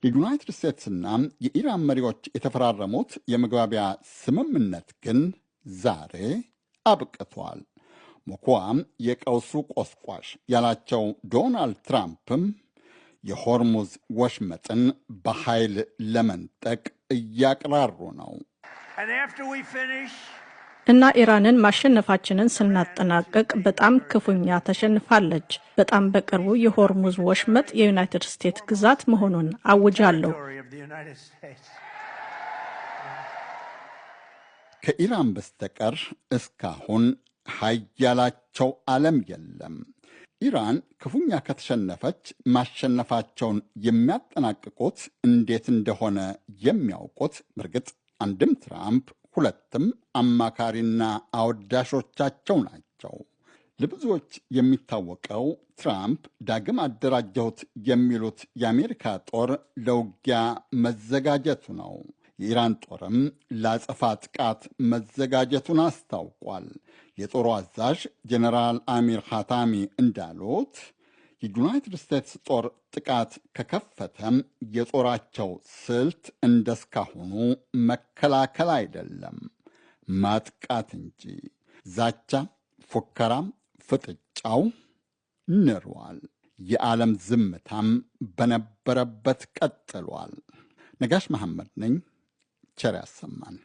የዩናይትድ ስቴትስና የኢራን መሪዎች የተፈራረሙት የመግባቢያ ስምምነት ግን ዛሬ አብቅቷል። ሞኩዋ የቀውሱ ቆስቋሽ ያላቸው ዶናልድ ትራምፕም የሆርሙዝ ወሽመጥን በኃይል ለመንጠቅ እያቅራሩ ነው። እና ኢራንን ማሸነፋችንን ስናጠናቅቅ በጣም ክፉኛ ተሸንፋለች። በጣም በቅርቡ የሆርሙዝ ወሽመጥ የዩናይትድ ስቴትስ ግዛት መሆኑን አውጃለሁ። ከኢራን በስተቀር እስካሁን ሀያላቸው ዓለም የለም። ኢራን ክፉኛ ከተሸነፈች ማሸነፋቸውን የሚያጠናቅቁት እንዴት እንደሆነ የሚያውቁት በርግጥ አንድም ትራምፕ፣ ሁለትም አማካሪና አወዳሾቻቸው ናቸው። ለብዙዎች የሚታወቀው ትራምፕ ዳግም አደራጀሁት የሚሉት የአሜሪካ ጦር ለውጊያ መዘጋጀቱ ነው። የኢራን ጦርም ለአጸፋ ጥቃት መዘጋጀቱን አስታውቋል። የጦሩ አዛዥ ጀኔራል አሚር ኻታሚ እንዳሉት የዩናይትድ ስቴትስ ጦር ጥቃት ከከፈተም የጦራቸው ስልት እንደስካሁኑ መከላከል አይደለም፣ ማጥቃት እንጂ። ዛቻ፣ ፉከራ፣ ፍጥጫው ንሯል። የዓለም ዝምታም በነበረበት ቀጥሏል። ነጋሽ መሐመድ ነኝ። ቸር ያሰማን።